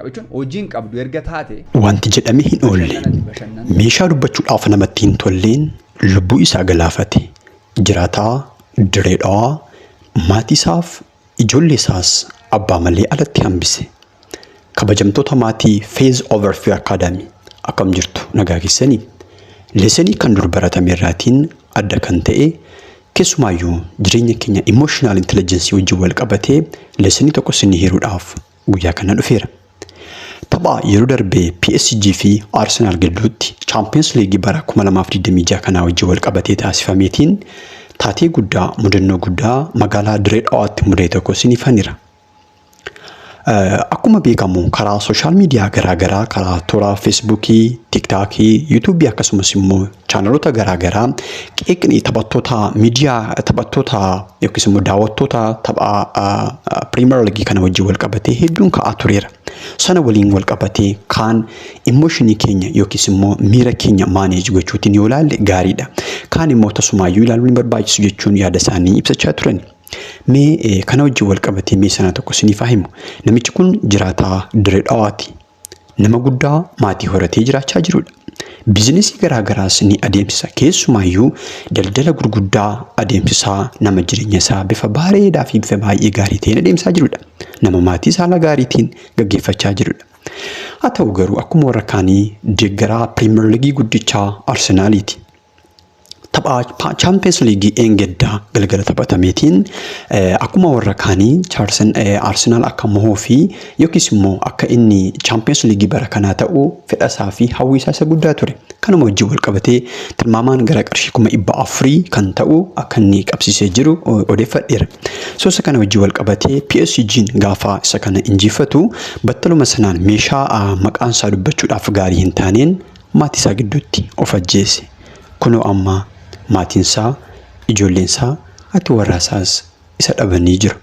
Qaba jechuun hojii hin qabdu erga taate. Wanti jedhame hin oolle. Meeshaa dubbachuudhaaf namatti hin tolleen lubbuu isaa galaafate. Jiraataa Diree Dhawaa maatii isaaf ijoollee isaas abbaa malee alatti hambise. Kabajamtoota maatii Faith Over Fear Academy, akkam jirtu? Nagaa keessanii? Lessonii kan dur baratame irraatiin adda kan ta'e, keessumaayyuu jireenya keenya emotional intelligence wajjin wal qabatee lessonii tokko isinii hiruudhaaf guyyaa kana dhufeera. Tapha yeroo darbe PSG fi Arsenal gidduutti Champions League bara 2026 kanaa wajjin wal qabatee taasifameetiin taatee guddaa, mudannoo guddaa magaalaa Diree Dhawaatti mudate tokko isiniif hireera. Akkuma beekamu karaa social media garaagaraa, karaa toora Feesbuukii, Tiiktaakii, Yuutuubii, akkasumas immoo chaanaloota garaagaraa qeeqni taphattoota miidiyaa, taphattoota yookiis immoo daawwattoota tapha Premier League kana wajjin wal qabatee hedduun ka'aa tureera. Sana waliin wal qabatee kaan emotionii keenya yookiis immoo miira keenya manage gochuutiin yoo ilaalle gaariidha. Kaan immoo tasumaayyuu ilaaluun hin barbaachisu jechuun yaada isaanii ibsachaa turan. Mee kana wajjin wal qabatee mee sana tokko isiniif haa himu. Namichi kun jiraataa Diree Dhawaati. Nama guddaa maatii horatee jiraachaa jirudha. Bizinesii garaa garaas ni adeemsisa. Keessumaayyuu daldala gurguddaa adeemsisaa nama jireenya isaa bifa bareedaa fi bifa baay'ee gaarii ta'een adeemsaa jirudha. Nama maatii isaa haala gaariitiin gaggeeffachaa jirudha. Haa ta'u garuu akkuma warra kaanii deeggaraa Premier League guddichaa Arsenaaliiti. Tapha Champions League eengeddaa galgala taphatameetiin akkuma warra kaanii Arsenaal akka mohoo fi yookiis immoo akka inni Champions League bara kanaa ta'u fedhasaa fi hawwii isaa isa guddaa ture. Kanuma wajjin wal qabatee tilmaamaan gara qarshii 400,000 kan ta'u akka inni qabsiisee jiru odeeffadheera. So isa kana wajjin wal qabatee PSG'n gaafa isa kana injifatu battaluma sanaan meeshaa maqaan isaa dubbachuudhaaf gaarii hin taaneen maatii isaa gidduutti of ajjeese. Kunoo amma maatiin isaa, ijoolleen isaa, haati warraa isaas isa dhabanii jiru.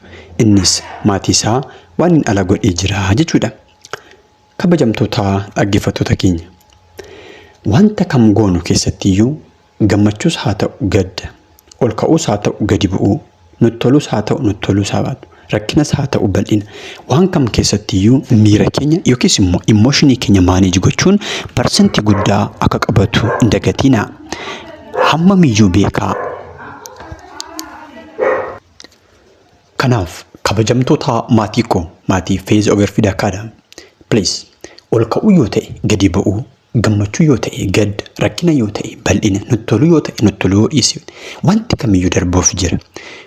Innis maatii isaa waan hin ala godhee jira jechuudha. Kabajamtoota dhaggeeffattoota keenya. Wanta kam goonu keessattiyyuu, gammachuus haa ta'u gadda, ol ka'uus haa ta'u gadi bu'uu, nutti tolus haa ta'u nutti toluus haa baatu, rakkinas haa ta'u bal'ina, waan kam keessattiyyuu miira keenya yookiis immoo emotionii keenya manage gochuun parsantii guddaa akka qabatu hin dagatinaa. Hammamiyyuu beekaa. Kanaaf kabajamtoota maatii koo, maatii Faith Over Fear Academy, please, ol ka'uu yoo ta'e gadi bu'uu, gammachuu yoo ta'e gadda, rakkina yoo ta'e bal'ina, nutti toluu yoo ta'e nutti toluu yoo dhiise, wanti kamiyyuu darbuuf jira.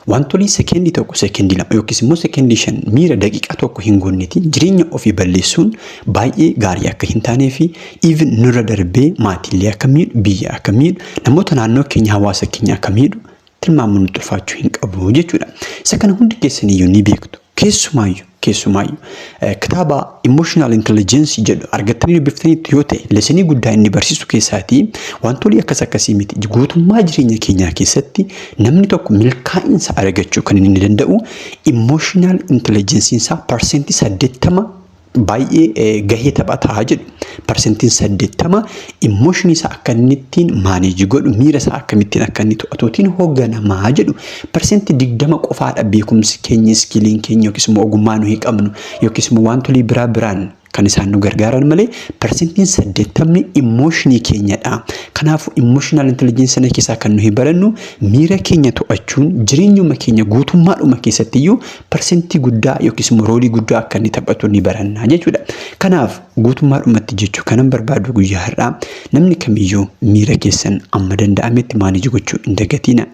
Wantolii sekeendii 1, sekeendii 2 yookiis immoo sekeendii 5, miira daqiiqaa 1 hin guunnetiin jireenya ofii balleessuun baay'ee gaarii akka hin taanee fi even nurra darbee maatiilee akka miidhu, biyya akka miidhu, namoota naannoo keenya, hawaasa keenya akka miidhu tilmaamuun nutti ulfaachuu hin qabu jechuudha. Isa kana hundi keessaniyyuu ni beektu. Keessumaayyuu kitaaba Emotional Intelligence jedhu argattanii dubbiftaniitu yoo ta'e, lessonii guddaa inni barsiisu keessaatii wantoonni akkas akkasii miti. Guutummaa jireenya keenyaa keessatti namni tokko milkaa'insa argachuu kan inni danda'u emotional intelligence isaa 80% baay'ee gahee taphataa jedhu. 80% emotionii isaa akka inni ittiin manage godhu, miira isaa akkamittiin akka inni to'atuutiin hoogganamaa jedhu. 20% qofaadha beekumsi keenya, skilliin keenya yookiis immoo ogummaa nuyi qabnu yookiis immoo wantoonni biraa biraan kan isaan nu gargaaran malee 80% emotionii keenyadha. Kanaafuu emotional intelligence sana keessaa kan nuyi barannu miira keenya to'achuun jireenyuma keenya guutummaadhuma keessattiyyuu parsentii guddaa yookiis immoo roolii guddaa akka inni taphatu ni baranna jechuudha. Kanaaf guutummaadhumatti jechuu kanan barbaadu guyyaa har'aa, namni kamiyyuu miira keessan amma danda'ametti manage gochuu hin dagatina.